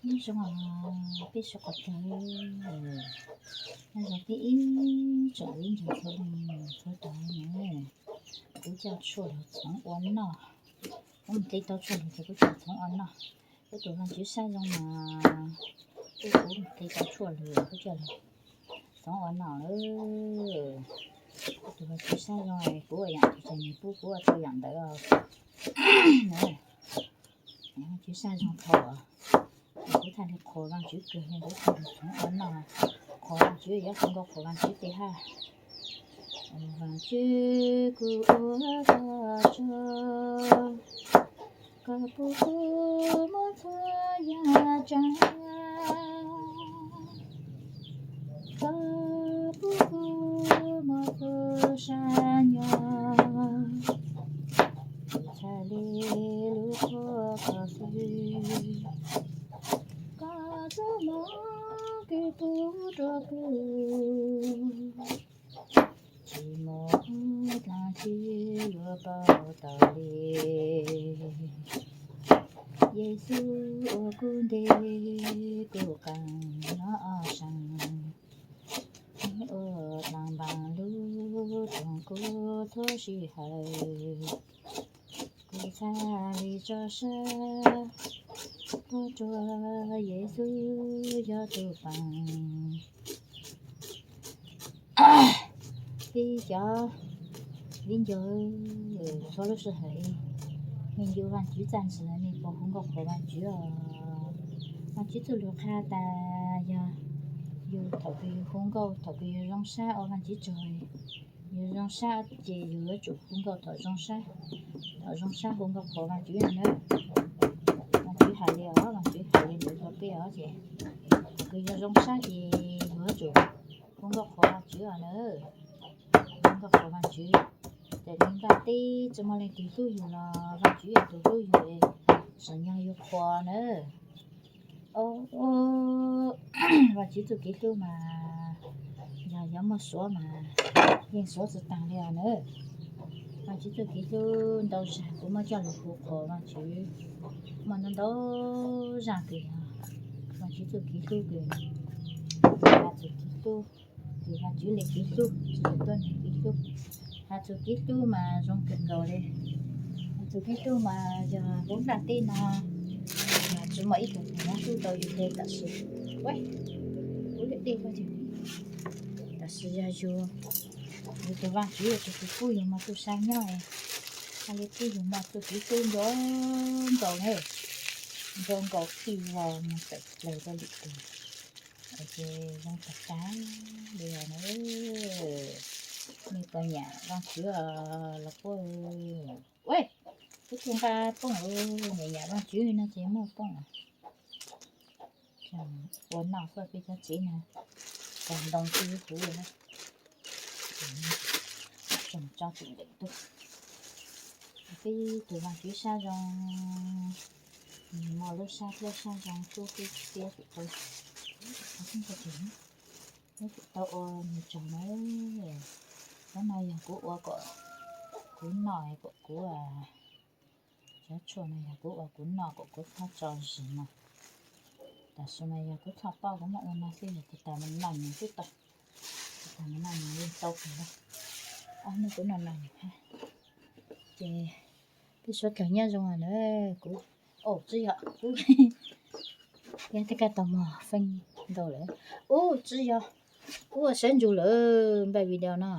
Nyob zoo, peb sawv qhov tag, nyob zoo peb ib tsoom viv ncaus txhua leej txhua tus na. Kuv coj tshuaj los txhoov ua noj. Kuv mus hle tau tshuaj lwm ces kuv coj los txhoov ua noj. Kuv tus Vaj Tswv sab zoo mas kuv mus hle tau tshuaj lwm kuv coj los txhoov ua noj lawm. Kuv tus Vaj Tswv sab zoo, kuv ua yam twg ces nws pub kuv ua tau yam ntawd os. Vaj Tswv sab zoo thaum kuv thiaj li qhuas Vaj Tswv kawg li, kuv thiaj li txhoov ua noj. Qhuas Vaj Tswv yuav hu nkauj qhuas Vaj Tswv tej haj. Vaj Tswv kuv ua koj tsaug, koj pub kuv muaj txhua yam tsav, koj pub kuv muaj txhua sab nyob, kuv txhaj li lub qhuas koj xwb. Koj txoj hmoov kws pub rau kuv, tsis muaj dlaab tsi yuav paub tau li. Yexus ua kuv ntej kuv qee nyob ob sab, ua dlaag npaag lub rooj kuv txhua sij hawm. Kuv txhaj li tso sab, kuv rua Yexus yog tus peem. Peb cov viv ncaus txhua lub sij hawm, mej ncu Vaajtswv txaj ntsig, mej puas hu nkauj qhuas Vaajtswv os? Vaajtswv txuj lug qha tas yog yug thaum kws yug hu nkauj, thaum kws yug zoo sab ua Vaajtswv tsaug, yug zoo sab ces yug yuav tsum hu nkauj thaum zoo sab, thaum zoo sab hu nkauj qhuas Vaajtswv na. Vaajtswv has li os, Vaajtswv has li ntawd rua peb os ces thaum kws yug zoo sab ces yug yuav tsum hu nkauj qhuas Vaajtswv os na. Hu nkauj qhuas Vaajtswv, ces le nplaj teb tsi muaj leej twg hlub yug los Vaajtswv yog tus hlub yug, tsim nyog yug qhuas na. Vaajtswv txuj kev hlub mas yog yuav muaj suav mas yeej suav tsi taag li os na. Vaajtswv txuj kev hlub ntau zag kuv muab coj lug hu qhuas Vaajtswv, muaj ntau ntau zaj kws yog Vaajtswv txuj kev hlub kws has txug kev hlub, kws Vaajtswv le kev hlub, tsi yog tuab neeg kev hlub. Has txug kev hlub mas zoo kawg nkaus li. Has txug kev hlub mas yog huv nplaj teb no mas tsi muaj ib tug twg yuav hlub tau yug le tam sim, kuv le dej, tam sim yog yug, yug tug Vaajtswv yog tug kws pub yug muaj txuj sa nyob, hab le pub yug muaj txuj kev hlub nco nkaus ne, nco nkaus txij vos moog tawm plaws rua lwm tug. Ces zoo tag tag li os na. Mej puas nyiam Vaajtswv los puab? Ua, ib tug nqa pooj, nyiam nyiam Vaajtswv no ces muaj pooj. Ua noj xwb, peb cov tsev no cog ntoo tib huv li na. Tsoom tso tus ntawm tuaj. Peb tug Vaajtswv sab zoo, muaj lub sab thiab sab zoo tub tib txiab pem tau, peb pem tau ua nws tsaug na. Cov no yog kuv ua kom kuv noj, kom kuv, cov tshuaj no yog kuv ua kuv noj kom kuv txhob tso zis no. Tam sim no yog kuv txhob paub, kuv muab ua no xwb, yog tug tag mas noj nws xwb tau. Tug tag mas noj nws yeej tau kawg li. Ob hnub kuv noj no nws hab. Ces peb suav dlawg nyob zoo na. Kuv, ub tsi yog, kuv, yog tej kag tau mog feeb ntau lawm. Ub tsi yog, kuv ua sawv ntsug lawm npaj video no.